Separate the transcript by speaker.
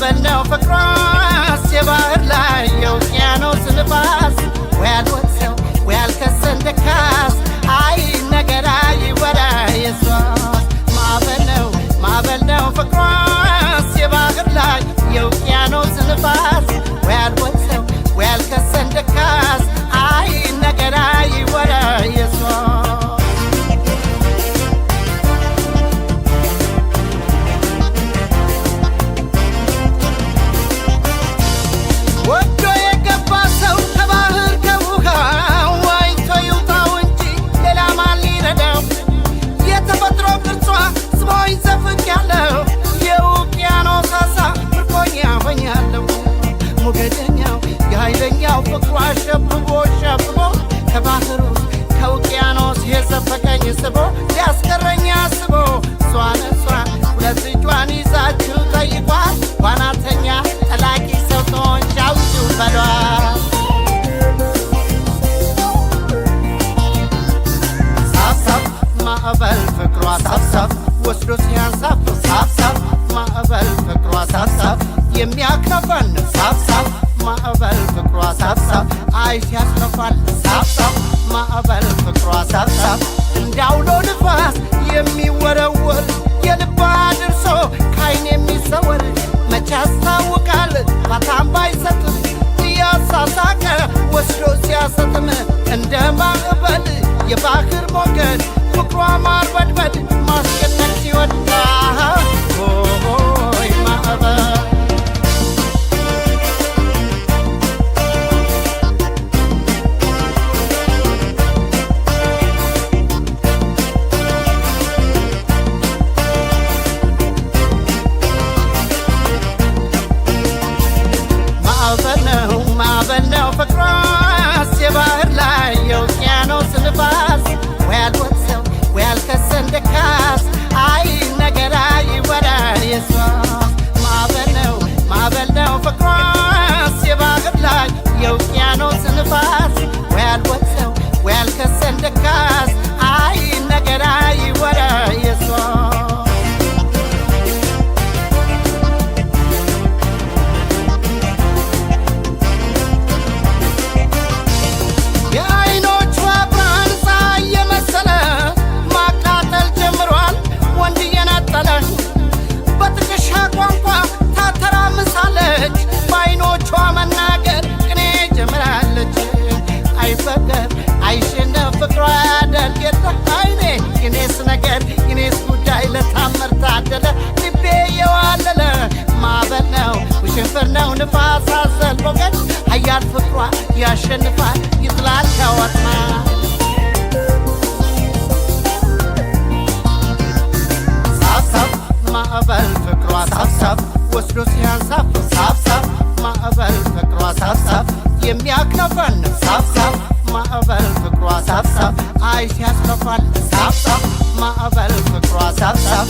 Speaker 1: ማዕበል ነው ፍቅሯስ የባህር ላይ የውቅያኖስ ንፋስ፣ ወይ አልወሰው ወይ አልከሰን ደካስ፣ አይ ነገር አይወራ የሷስ። ማዕበል ነው፣ ማዕበል ነው ፍቅሯስ የባህር ላይ የውቅያኖስ ንፋስ፣ ወይ አልወሰው ወይ አልከሰን ደካስ፣ አይ ነገር አይወራ የሷስ። ወዶ የገባ ሰው ከባህር ከውሃ ዋኝቶ ይውጣው እንጂ ሌላ ማን ሊረዳው? የተፈጥሮ ቅርጿ ስቦኝ ዘፍቄያለሁ፣ የውቅያኖስ ዓሣ ምርኮኛ ሆኛለሁ። ሞገደኛው የኃይለኛው ፍቅሯ ሸብቦ ሸብቦ ከባህሩ ከውቅያኖስ የዘፈቀኝ ስቦ ሊያስቀረኝ አስቦ፣ እሷን እሷን ሁለት እጇን ይዛችሁ ጠይቋት፣ ዋናተኛ ጠላቂ ሰው ትሆንሽ አውጪው በሏት። ሳብሳብ ማዕበል ፍቅሯ ሳብሳብ ወስዶ ሲያንሳፍ፣ ሳብሳብ ማዕበል ፍቅሯ ሳብሳብ የሚያክነፈን፣ ሳብሳብ ማዕበል ፍቅሯ ሳብሳብ አይ ሲያስከፋል፣ ሳብሳብ ማዕበል ፍቅሯ ሳብሳብ እንዳውሎ ንፋስ የሚወረወር የልባ አድርሶ ካይን የሚሰወር፣ መቼ ያስታውቃል ፋታም ባይሰጥም እያሳሳቀ ወስዶ ሲያሰጥም፣ እንደ ማዕበል የባህር ሞገድ ፍቅሯ ማርበድበድ ማስጨነቅ ሲወዳ ሆይ ማዕበል። ማዕበል ነው፣ ማዕበል ነው ፍቅሯስ የባህር ላይ የውቅያኖስ ንፋስ፣ ወይ አልወሰው ወይ አልከሰን ደካስ፣ አይ ነገር አይወራ የሷስ። ማዕበል ነው፣ ማዕበል ነው ፍቅሯስ የባህር ላይ የውቅያኖስ ንፋስ፣ ወይ አልወሰው ወይ አልከሰን ደካስ፣ አይ ነገር አይወራ የሷስ። የአይኖቿ ብርሃን ፀሐይ የመሰለ ማቃጠል ጀምሯል ወንድ እየነጠለ፣ በጥቅሻ ቋንቋ ታተራምሳለች፣ በአይኖቿ መናገር ቅኔ ጀምራለች። አይበገር አይሸነፍ ፍቅሯ ያደርግ የለ አይኔ፣ የኔስ ነገር የኔስ ጉዳይ ለታምር ታደለ ልቤ የዋለለ። ማዕበል ነው፣ ውሽንፍር ነው፣ ንፋስ አዘል ሞገድ፣ ኃያል ፍቅሯ ያሸንፋል ይጥላል ከወጥመድ። ሳብሳብ ማዕበል ፍቅሯ ሳብሳብ ወስዶ ሲያንሳፍ፣ ሳብሳብ ማዕበል ፍቅሯ ሳብሳብ የሚያክነፈን፣ ሳብሳብ ማዕበል ፍቅሯ ሳብሳብ አይ ሲያስከፋል፣ ሳብሳብ ማዕበል ፍቅሯ ሳብሳብ